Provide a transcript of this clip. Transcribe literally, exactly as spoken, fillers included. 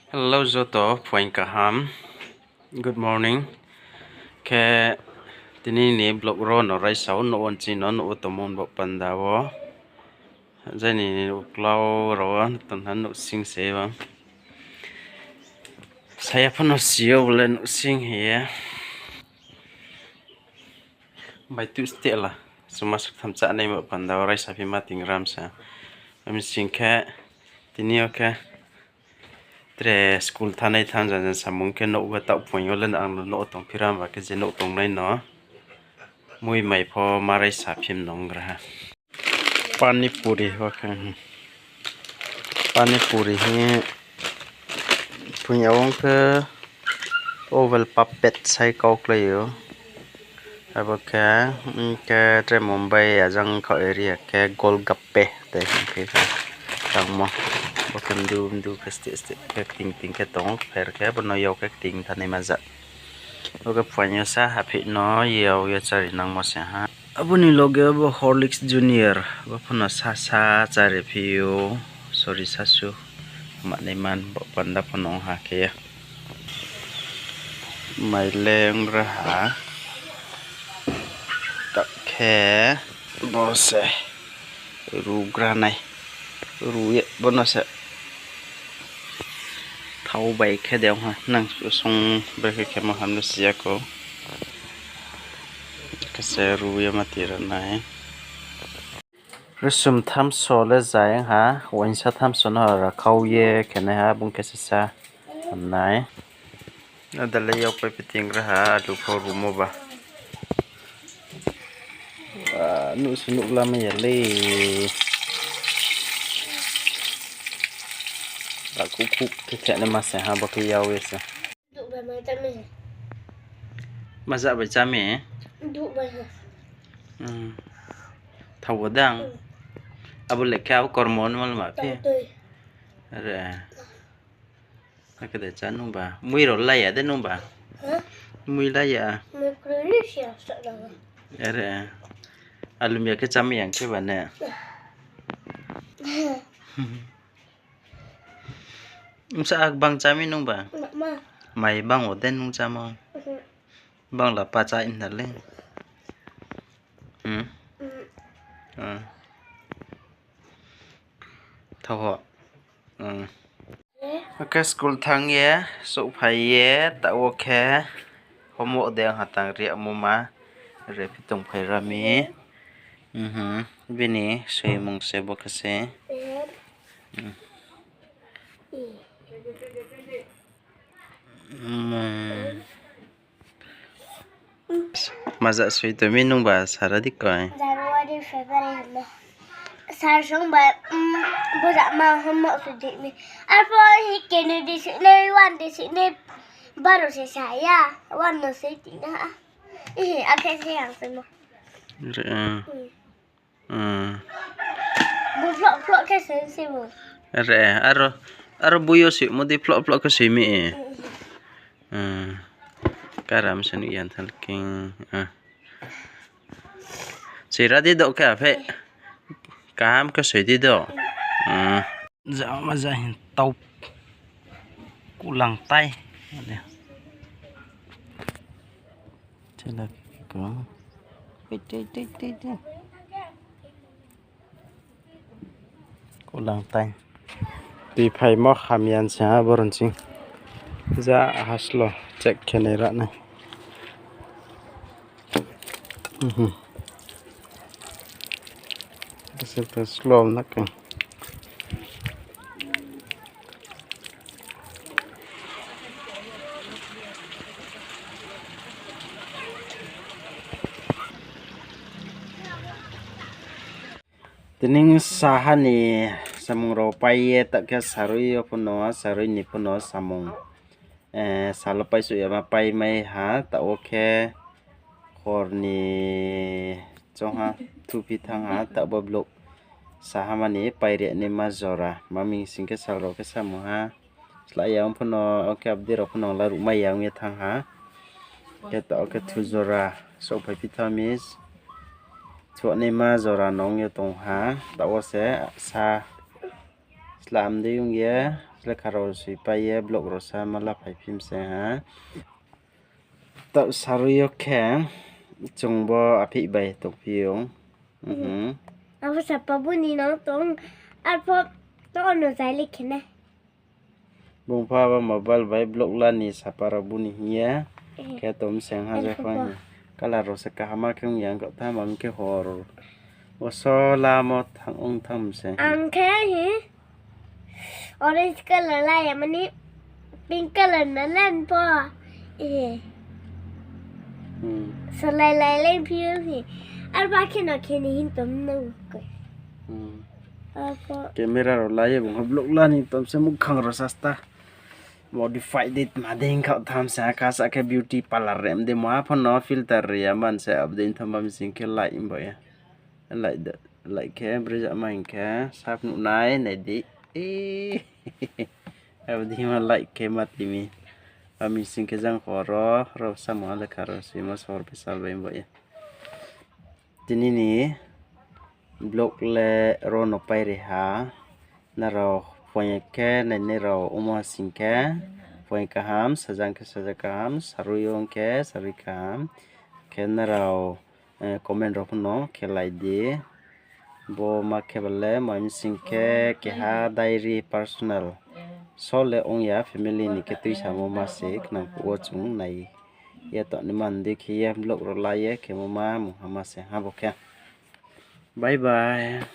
Hello joto, phuaing kaham. Good morning. Khe tini ni vlog rao no raisa ou, nouh wo nching no, nouh wo tongmo ni baoh panda wo. Jani uklau rao wo tongna nouhsing se ba. Saya pho no si yo bo le nouhsing hing ye. Bai tuh steh la, chuma saktham chánai baoh panda wo raisa phi ma ting ram sa. Ami sing khe, tini yo khe, tre school thanngnai thanng jang jang samung khe nouh wo taoh phuaing yo le ang no nouh tongphi ram ba khe je nouh tongnai no. Mui mai pho ma raisa phim nung gra ha. Pani puri ho khe, hmm. Pani puri hi phuaing ya ong khe oval puppet sai kau klái ou. Abo khe, hmm, khe tre Mumbai ajang khaoh area khe golgappe tei hing khe tangmo. Bo khe mdu mdu khe steh steh khe kting kting khe tong, pher khe bo no yag khe kting thanai ma ja. Bo khe phuaing yo sa hapheih no yag ye chári nangmo se ha. Abo ni loge bo Horlicks Junior, bo pho no sa sa chári phi ou, sori sasu, manaima baoh panda pho no ong ha khe. Mai le ong ra ha, ta khe bo se rugra nai, ru ye bo no se thao bai khe de ong ha, nang song brekhe khemo ham le si ya khou. Khe se ru ye ma tira nai. Rusum thamso le zai ong ha, uaingsa thamso no rakhau ye khenai ha, bung khe sisa hamnai. Ada le yagpai phi ting ra ha, alu pho rumo ba. Ah, nuh se nuh lamai ya le. Ba khuh khuh khe khe naima se ha, bo khe yag ye se. Maja bai chámi? Thao wo dang? Abo le khe abo kormo ni mal ma phi? Are. Akhe de chá nungba. Mui rao la ya de nungba? Mui la ya. Are. Alum ya khe chámai yang khe ba ne. Bsa ak bang chámi nungba? Mai bang wo de nung chámo? Bang la pa chá in na le. Thao ho. Akhe school thanng ye, souhphai ye, taoh wo khe homework de ang ha tang ri amo ma, re phi tongphai ra mi. Bini soimung se bo khe se. Maja soi tong mi nungba sara di koi. January, February hamo. Sar song ba, bojama homework soi di mi. Arphuh hi keni di soi nai, one di soi nai, baro se sa ya, one no soi ti na. Akhe se yang soimo. Bo phloh phloh khe soi se bo. Re, aro, aro boi yo soimo di phloh phloh khe soi mi. Karam se nuh ya thal king. Soi ra di do khe aphe. Kaham khe soi di do. Jama ja hin tau. Kulang tai. Kulang tai. Tui phaimo hamya se ha boron sing. Ja haslo check khe nai ra nai. Slow na khe. Tini saha ni samung rao pai ye, ta khe sarui yo pho no, sarui ni pho no samung. Sal wo paisuh yama paimai ha, taoh wo khe hor ni choungha thuphi thanng ha, taoh bo vlog saha mani pairi naima jora. Maming sing khe sal rao khe samung ha. Slái ya ong pho no, o khe abdi rao pho no laruhmai ya ong ye thanng ha. Khe taoh khe thu jora, souhphai phi thanng mi. Thuanaima jora no ong ye tong ha. Taoh wo se sa slam dei ong ye, Lekha rao soipai ye vlog rao sa ma la phai phi mi se ha. Taoh sarui yo khe chung bo aphih bai tongphi ou. Abo sapa buni no tong, arpho to no zai le khe nai. Bung pha abo mobile bai vlog la ni sapa rao buni hing ye. Khe to mseng ha je pho. Colour rao se kaham khe ong ya, ang khe tha ma mi khe hor. Bo so lamo thang ong thanng mi se. Ang khe hi orange colour la ya mani, pink colour no lan pho. Solai lai le phi ou hi. Arba khe no khe ni hing tom no koi. Camera rao la ye bung ha vlog la ni tom se muhkhang rao sasta. Modify dei tma dei hing khaoh tham se ha, kasa khe beauty parlour rem dei mo ha pho no filter ri ya man se abo dei tham ba mi sing khe like bo ye. Like khe brezama hing khe sap nuh nai nai di. Abo dei ma like khe ma ti mi. Ba mi sing khe jang hor ro, ro samung ha lekha rao soimo sor bsal bai bo ye. Tini ni vlog le ro no pai ri ha. Nrao phoing khe nainai rao ongmo sing khe, phoing kaham, sajang khe sajang kaham, sarui yo ong khe sarui kaham. Khe nrao comment rao pho no khe lai di. Bo ma khe ba le ma mi sing khe keha diary personal. So le ong ya, family ni khe tuisamo ma se khnang phuh wo chung nai ye tongnaima ni dei khe ye vlog rao la ye khemo ma mungha ma se ha bo khe. Bye bye.